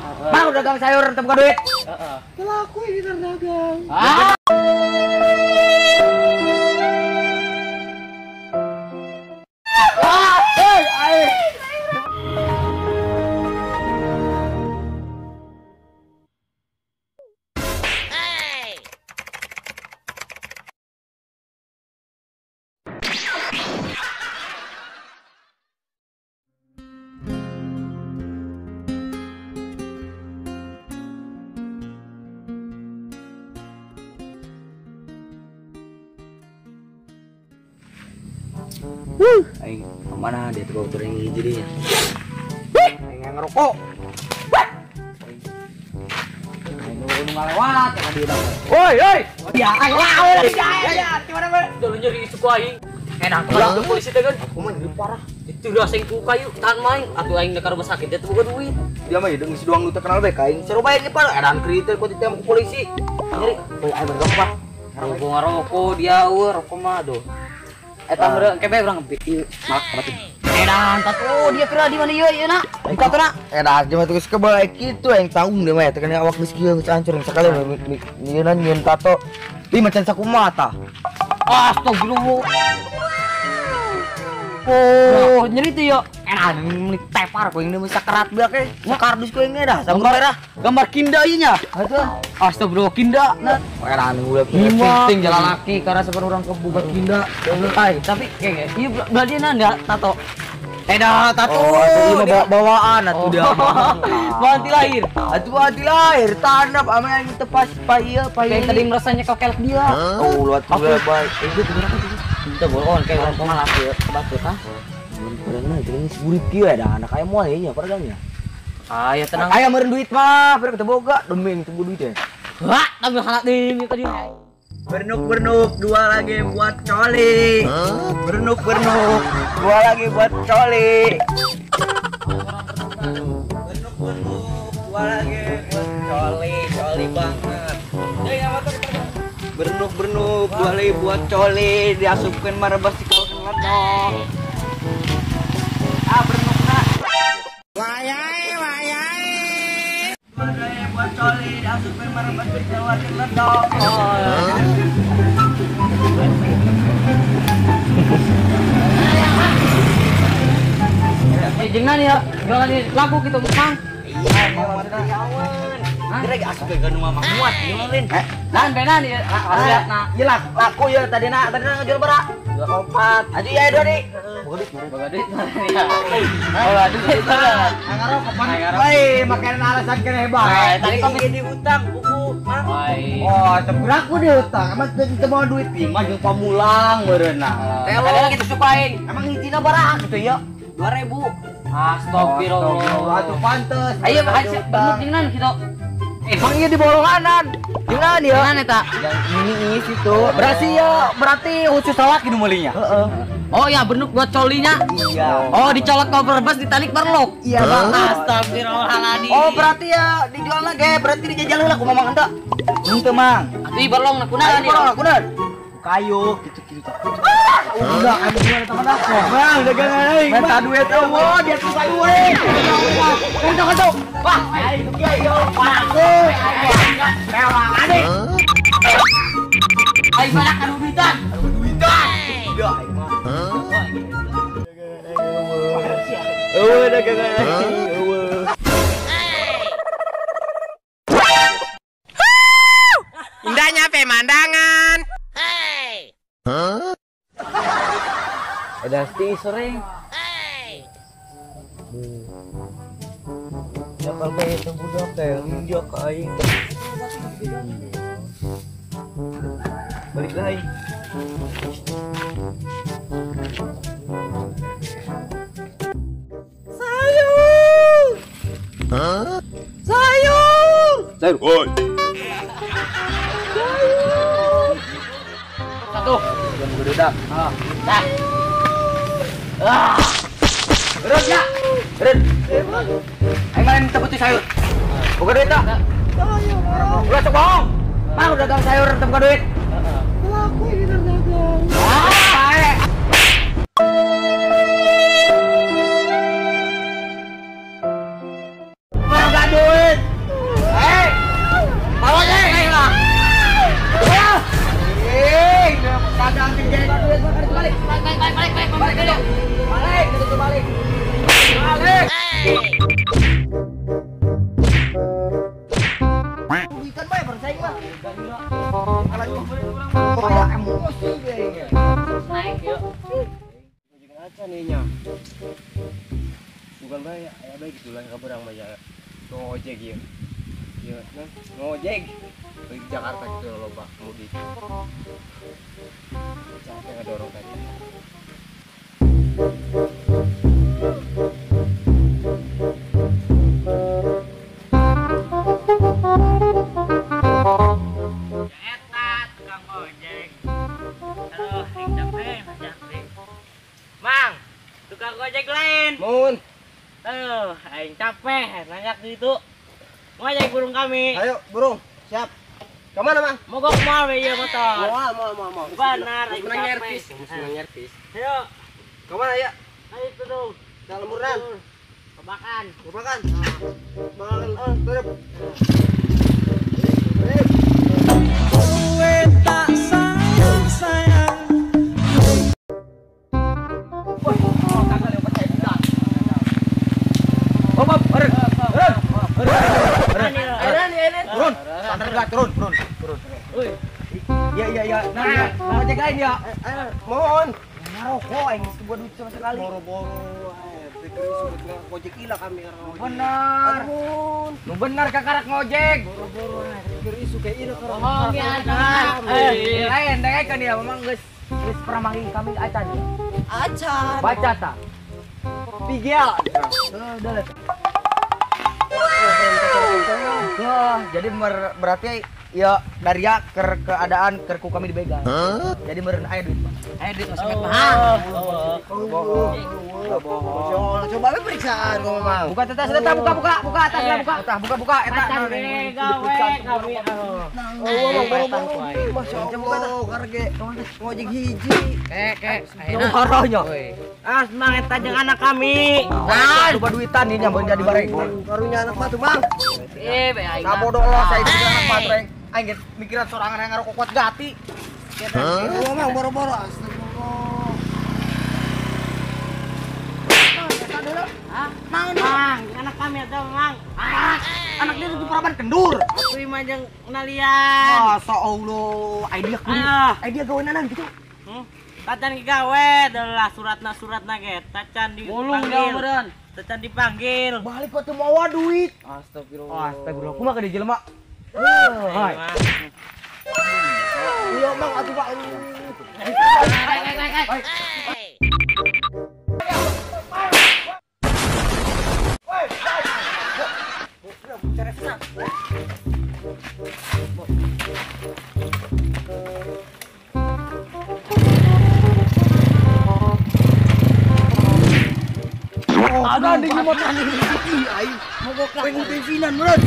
Mau dagang sayur teu boga duit. Heeh. Laku ini dagang. Ah. Aing kemana dia tuh bau yang hiji dia. Aing ngerokok. Aing nurun ngalewat ka dia. Woi, woi. Ya, aing lah, ya, di mana mah? Dulu nyeri suku aing. Enak kalau polisi teh kan. Aku mah jadi parah. Itu udah sing ku kayu tahan main atuh aing ka rumah sakit dia teu boga duit. Dia mah hideung geus doang nu terkenal bae ka aing. Seru bae ini parah edan kriteria ku ditembak ku polisi. Nyeri, euy aing berapa? Rokok ngarokok dia eueuh rokok mah aduh. Eta meureun engke bae urang ieu mak batin. Edan tatu dia kira di mana ieu ieu na? Buka tuh na. Edan cuma terus kebal kitu aing taung deui mah teh awak geus kieu geus hancur sakali nyieun nyieun tato. Ih macan sakumaha tah. Astagfirullah. Oh, nyeri teh yo. Edan meuli tepar ku aing deui sakerat beak e. Kardus ku aing dah gambar merah. Gambar kinda ieu nya. Atuh. Astagfirullah kinda. Edan ulah penting jalan laki karena seperti orang kebuka kinda. Ay, tapi kayak ieu belah dia na tato. Edan tato. Oh, atuh bawaan atuh dia. Anti lahir. Atuh anti lahir tandap ame aing teu pas pa ieu pa ieu. Kayak tadi merasanya kokelek dia. Oh, lu atuh bae. Itu berapa tuh? Kita bohong kayak orang malah ieu batu tah. Padahal ini burit kieu ada anak aya moal nya padahal. Ah, ya tenang. Aya meureun duit mah, bere teu boga demi teu duit ya. Wah, tambah halat deui tadi. Bernuk-bernuk dua lagi buat coli. Bernuk-bernuk dua lagi buat coli. Bernuk-bernuk dua lagi buat coli, coli banget. Bernuk-bernuk dua lagi buat coli, diasupkeun marebas di kawasan ledok. Ah, bernukna. Wayai, wayai. Dua lagi buat coli, diasupkeun marebas di kawasan ledok. Jangan ya, jualan laku gitu, Mang. Iya, mau materiawan. Kira asup ke nu mah muat gimana? Dan benan ya, nah. Iya laku ya tadi na, tadi na ngejual berapa? 24. Aju ya dua nih. Boga duit. Boga duit. Boga duit. Ngarokok mana? Woi, makanan alasan kene hebat. Tadi kopi di hutang buku, Mang. Oh, teu aku di hutang. Emang teu mau duit mah jeung pamulang meureunna. Tadi kita suka aing. Emang hijina baraha gitu ya? 2000. Astagfirullah. Atuh pantes. Ayo, benuk jeung gitu. Emang iya di bolonganan. Jangan ya. Jangan eta. Yang ini ini situ. Berarti ya, berarti khusus salak gitu melinya. Heeh. Oh ya, benuk buat colinya. Iya. Oh, dicolok ke berbes ditarik berlok. Iya, Bang. Astagfirullahaladzim. Oh, berarti ya dijual lagi, berarti dijajal heula kumaha Mang henteu? Henteu, Mang. Atuh berlong na kunaon ieu? Berlong na kunaon? Kayu gitu-gitu. Udah, anu gimana teman aku? Bang, dagangan aing. Minta duit eueuh, dia tuh kayu we. Kentong kentong. Wah, aing kieu yo. Aku. Mewah adik. Aing banyak anu duitan. Duitan. Tidak aing mah. Eueuh dagangan aing. Eueuh. Indahnya pemandangan. Ada sti sore. Ya kalau itu budak teh ninja ka aing. Balik lagi. Sayur. Hah? Sayur. Sayur. Oi. Sayur. Satu. Yang berudak. Ah. Dah. Ah. Berat ya? Berat. Ayo main tebut sayur. Buka duit tak? Ulah sok bohong. Mang udah dagang sayur teu buka duit. Laku ini dagang. Ah, Mang gak duit. Dagang geng. Balik. Balik balik balik balik balik. Balik, balik. Balik. Ikan bae bersaing mah. Alah, emosi ge. Naik yuk. Jeung acan ieu nya. Bukan bae aya bae kitu lah kaberang mah ya. Ngojek ieu. Ieu nah, ngojek. Di Jakarta gitu loba mudik. Capek ngedorong tadi. Eta tukang ojek. Aduh, aing capek capek. Mang, tukang ojek lain. Mun. Aduh, aing capek nanyak di itu. Ngojek burung kami. Ayo, burung. Siap. Kemana, Mang? Mogok moal we ieu motor. Moal. Benar, aing menang nyervis. Menang nyervis. Ayo. Kemana ya? Ayo itu dong. Ke lemburan. Kebakan. Kebakan. Makan, terus. Kowe tak sayang-sayang. Turun, turun, turun, turun. Iya. Nah, ojek lain ya. Mohon. Ngarokok aing geus buat duit sama sekali. Boro-boro pikir sebetulnya ngojek ila kami Benar. Nu benar kakarak ngojek. Boro-boro pikir isu kayak ila bohong ya. Lain dengekeun ya memang geus pernah manggil kami acan ya. Acan. Baca ta. Pigel. Udah. Wah, jadi berarti ya dari ya keadaan kerku kami dibegal. Jadi meureun aya duit, Pak. Aya duit masih mah. Bohong. Coba we periksaan kok, Mang. Buka tas eta, buka buka tas buka. Tah buka buka eta. Begal we kami. Oh, boro-boro. Masya Allah, karege ngojek hiji. Kek. Horohnya. Ah, Mang eta jeung anak kami. Nah, lupa duitan ini nyampeun jadi bareng. Karunya anak batu, Mang. Eh, be aing. Sabodo Allah saya itu anak batu aing. Aing mikiran sorangan yang ngarokok kuat gati. Oh, Mang boro-boro astagfirullah. Mang, Mang, anak kami ada, Mang. Ah, anak dia itu peraban kendur. Aku mah jeung nalian. Masa Allah, ai dia kudu. Ai dia gawenanan gitu. Tacan gawe adalah suratna ge, tacan dipanggil. Tacan dipanggil. Balik kok teu mawa duit. Astagfirullah. Astagfirullah. Kumaha ka di jelema? Hai. Iya, Mang atuh Pak. Hai. Ada di motor aing. Mogok bensinan meureun.